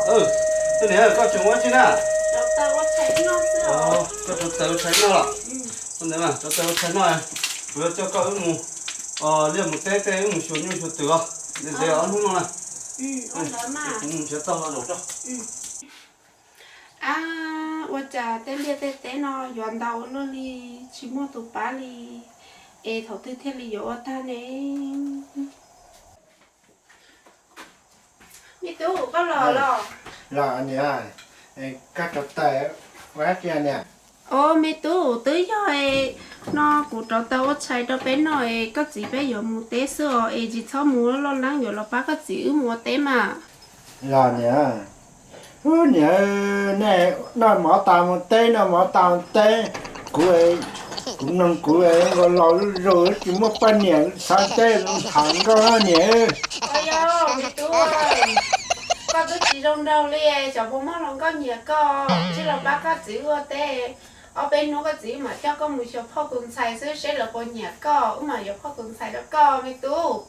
Tus niam, koj tseem ua tsi na? Koj rauv taws ua tshais noj los? Ntawd mas rauv taws ua tshais noj, kuv yuav coj koj wb mus liaj mus teb, tej wb mus xyuas nyuj xyuas twm os. Ntev ob hnub no na. Kuv mus nrhiav txoj hlua zaum rau. Ab, ua cas tej liaj tej teb no yuav ntau ua luaj li, tsis muaj tus pab li, es thaum twg thiaj li yuav ua tag ne? Me tub, koj los los? Los niam, koj rauv taws ua dab tsi niam? Os me tub, twb yog no kuv rauv taws ua tshais rau peb noj es koj txiv peb yuav mus teb xwb os, es tsis txhob mus loj leeb, yuav los pab koj txiv wb mus ua teb mas. Los niam, ub niam, nej noj mov tas mus teb, noj mov tas mus teb, kuv, kuv mloog kuv nkaus laus zuj zus tsis muaj poj niam xav teb tham nkauj niam. Ua yog me tub, koj twb tsis zoo nraug li, xyov puas muaj hluas nkauj nyiam koj, tsis los pab koj txiv wb ua teb, ob peb hnub koj txiv wb mam coj koj mus xyuas phauj tus ntxhais xwb seb lawv puas nyiam koj, wb mam yuav phauj tus ntxhais rau koj me tub.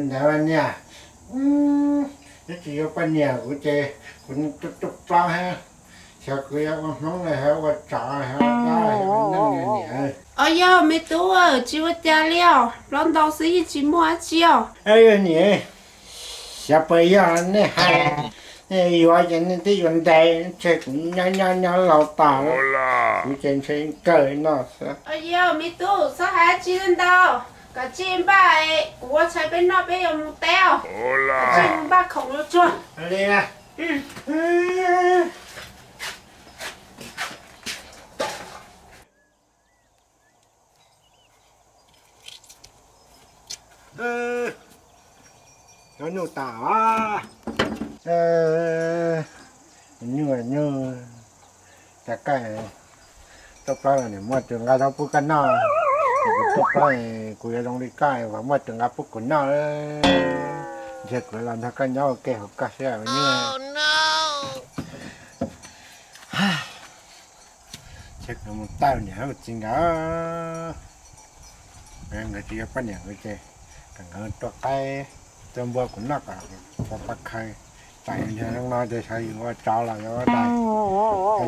Ntawd niam, twb tsis yuav poj niam kuv ces kuv tuaj plaub thiab, xyov kuv yuav ua hmoob los xyov ua tsov xyov ua dab xyov ua neeg niam. Os yog me tub, tsis ua cas li os, plaub ntau xwb yeej tsis muaj dab tsi os. Niam, xyov puas yog nej hais, nej yuav ces nej twb yuav ntev, ntshe kuv nyob nyob nyob laus tas, kuv ces ntshe kawg no xwb. Os yog me tub, txhob hais dab tsi ntau, kom tsij npaj, kuv ua tshais peb noj peb yuav mus teb os. Kom tsij mus npaj khoom los tsuag. Cov nyuj tas, nyuj nyuj, cas koj tuaj plaub los niam muaj tus nqa zaub pub koj noj, kuv tuaj plaub kuv yuav zoo li koj, muaj tus nqa pub kuv noj, ntshe kuv los nrog koj nyob ua ke hauv koj xwb nyuj. Ces kuv mus tawm niam ua txiv nkawd, nkawd tsis yog poj niam nkawd ces kom nkawd tua qaib tua npua kuv noj kom pab khaws. Tsam yus nyob no ces xyov yus ua tsov los yog ua dais,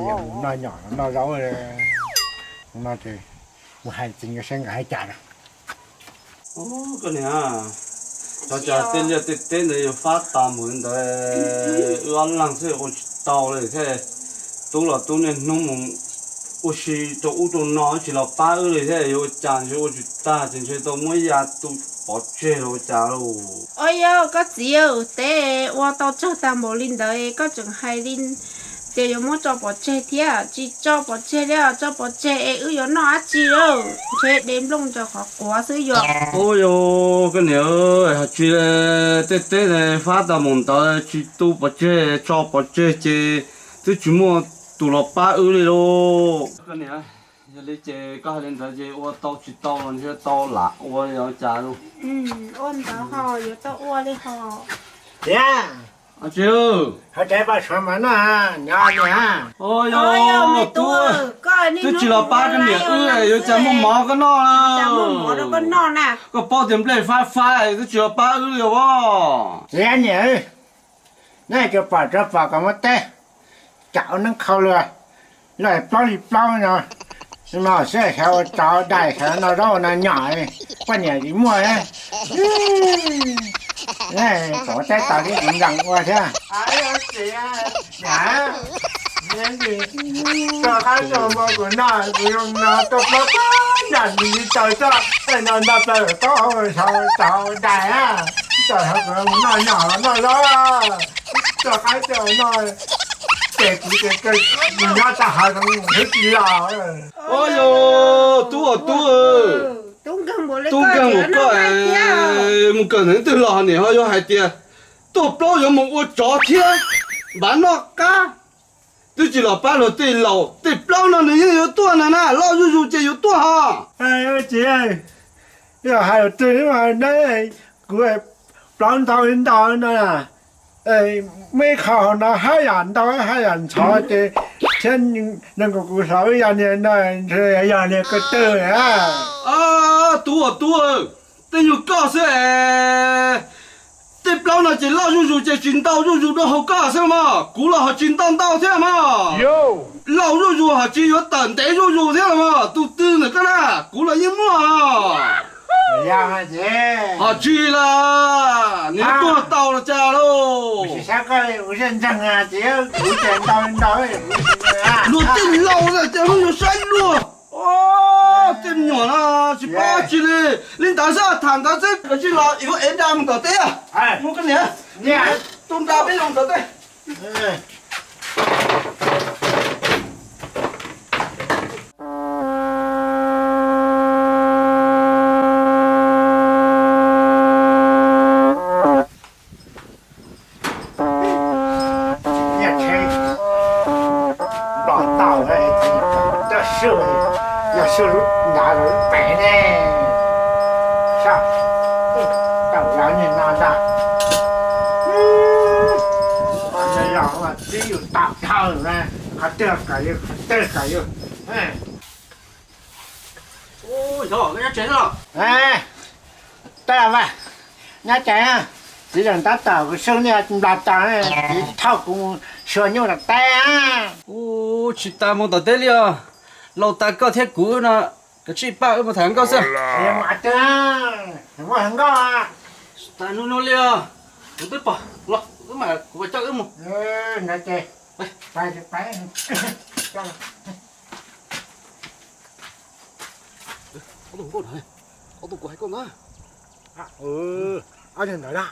yus mus noj nyom noj zaub no ces mus hais txiv nkawd seb nkawd hais cas na. Koj niam, xyov cas tej liaj tej teb ntawd yuav fab tas mus li ntawd, wb ob leeg xwb ua tsis tau li thiab. Tub los tub niaj hnub mus ua si rau ub rau no tsis los pab wb li thiab, yuav ua cas ntshe ua tsis tag ces ntshe tau muab ya tu pov tseg los ua cas lauj. Os yog koj txiv, teb ua tau tsawg tag npaum li ntawd koj tseem hais li tias yuav muab tso pov tseg thiab, tsis tso pov tseg li os, tso pov tseg es wb yuav noj dab tsi lauj, ntshe de nplooj ntsaws qhov quav xwb yog. Ub yog koj niam, hais tsis tej teb fab tag mus ntawd tsis tu pov tseg tso pov tseg ces twb tsis muaj tus los pab wb li lauj. Koj niam, yog li ces koj hais li ntawd ces ua tau tsis tau los ntshe tau lam ua li os cas lauj. Ua ntawd ho yuav tau ua li ho. Tiag, tsis, hais tsev paj suav mas noj nyob niam. Ua yog me tub, twb tsis los pab koj niam wb yuav cas muaj mov koj noj. Koj paub tias nplej fab fab twb tsis los pab wb li os. Tiag niam, nej cov pom tso pom kom muab teb, tsam ua neeb khau lawm, lawm plaub li plaub no, no xwb xyov ua tsov dais xyov noj zaub noj nyom, poj niam tsis muaj. Kom teb tas li kuv nkees ua thiab. Tso qaib tso npua kuv noj, kuv zoo no tuaj plaub tag nram li taws tso, no nto plaws lawm taub hau xyov tsov dais, tso kuv noj nyom noj zaub, tso qaib tso noj, ces kuv ces mus nyob tag hav zoov thiab tsis los. Ua yog tub os tub, tub nkeeg npaum koj, mus kawm ntawv twg los niam ho yuav hais tias tuaj plaub yuav mus ua tsov thiab, npav noj qab, twb tsis los pab luag tej laus, tej plaub no nws yeej yuav tuaj na na, loj zuj zus ces yuav tuaj ho. Txiv, yog hais twg, kuv plaub ntau li ntau no, muaj ib qho hauv no haj yam ntau haj yam ntxhov ces thiab nees nkaum kuv hlob yog niag no, yog niag ko tw. Tub os tub, tej nyuag koj xwb, tej plaub no Ces loj zuj zus ces tsis ntau zuj zus rau hauv koj xwb los mas, kuv los ho tsis ntau ntau thiab mas. Laus zuj zus ho tsis yuav tawm ntev zuj zus thiab los mas, tus twg ntawm koj na, kuv los yeej muaj. Ho tsis las, nws tuag tau los cas lauj? Luag tej laus ces hnub yuav saib luag. Tej me nyuam no tsis paub tsi li. Li ntawd xwb, tham ntawd xwb, koj sim los es kuv ev nra mus tom teb. Mus koj niam, tu nra peb los tom teb. Nyiaj tsheb nplos tau, tab sis yog xyov nrad los lub pem ne, sab tau yav niag no ntag. Yog tib yus tau dhau na, qhov twg kawm yus, qhov twg kawm yus. Nyob tsev xwb los? Tab mas, nyob tsev, txiv tseem tab tom kuv xub niaj nplos tau, txiv thauj kuv mus xyuas nyuj tom teb. Ua tsis tas mus tom teb li os. Laus tas koj thiab kuv no, kav tsij pab wb mus tham nkauj xwb. Mus av twg, muaj nkauj. Tsis tas hnub no li os. Kuv twb pom los, wb mam, kuv mam coj wb mus. Ces ob tug kuv hais koj na. Ob tug ntawd na.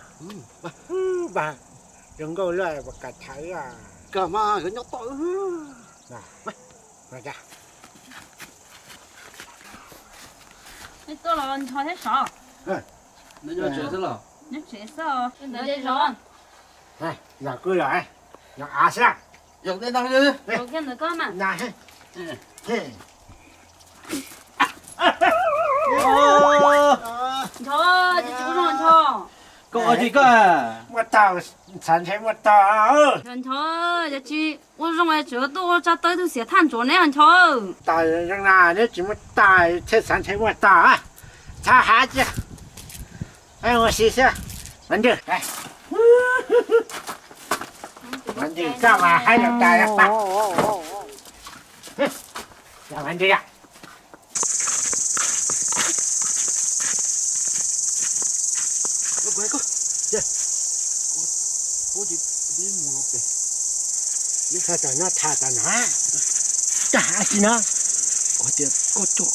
Zoo nkauj lawm, puas kam tham? Kam mas, yuav nyob toj. Tuaj los ncho thiab sov. Nyob tsev xwb los? Nyob tsev xwb os. Ntawd zov. Yog kuj yog, yog av xwb. Yog tej no. Kiag ntawd koj mas. Ncho, tsis ua zoo ncho. Koj ua tsis koj. Muaj tag, xav ntshe muaj tag. Ncho, ncho, yog tsis ua zoo es tseem tuaj ua tsa tawb tug xiav thaj ntsuav neb ncho. Tas zoo na, neb tsis muaj tag, thiaj xav ntshe muaj tag. Txhob hav cia. Ua si xwb. Mas ntswg, mas ntswg koj mas haib los tas. Mas ntswg. Tha tom no, tha tom no. Tag si no. Ua tias koj coj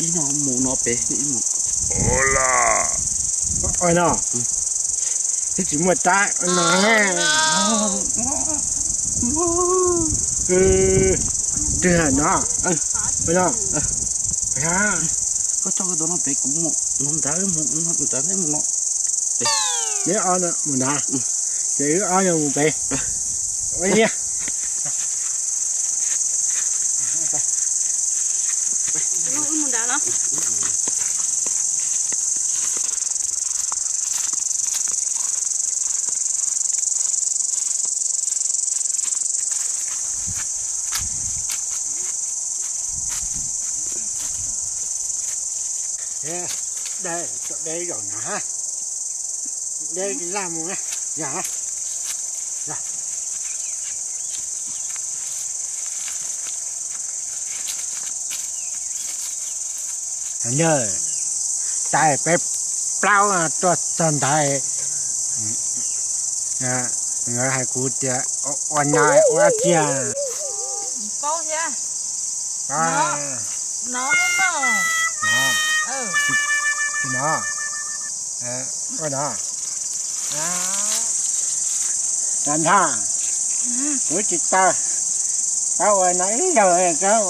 ib no mus no pem ib mus. Ua no. Twb tsis muaj tab no. Twg no? No. Koj coj koj tus no pem, kuv mus no ntawd, mus no ntawd, mus no. Neb ob no mus ntawd, ces wb ob no mus pem. Ua li. Deb, deb zaum no, deb laj mus, yog. Yog, tais peb plaub tuaj txog ntawd, nkawd hais kuv tias ua no ua kiag. Paub thiab. No, no, no, ua no. Ntag, kuv tsis tau paub ua no ib zaug,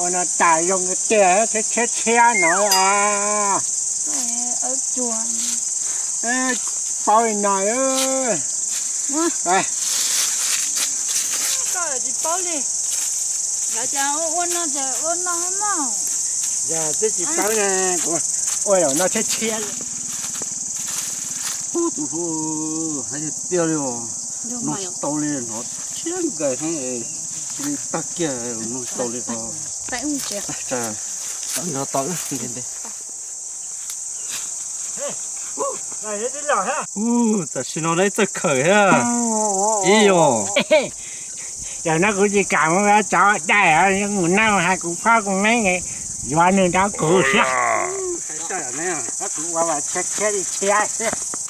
ua no tas zoo tiag, tshiab tshiab no os. Paub li no. Koj tsis paub li. Lawv tias ua no ces ua no mog. Yog twb tsis paub ne, kuv ua zaum no tshiab tshiab. Ub, tus hlub, hais tiag tiag li os. Mloog tsis tau li, hnov tshiab nkaus heev, cia li tag kiag mloog tsis tau li os. Tag, tag nrho tau ntev ntev. Ub, tam sim no neb txawj khawm thiab. Ib yog, yog no kuv tsis kam mus cov dais, mus no hais kuv phob kuv meeb, yuav nws rau kuv thiab. Kuv ua vas tshiab tshiab li tshiab xwb.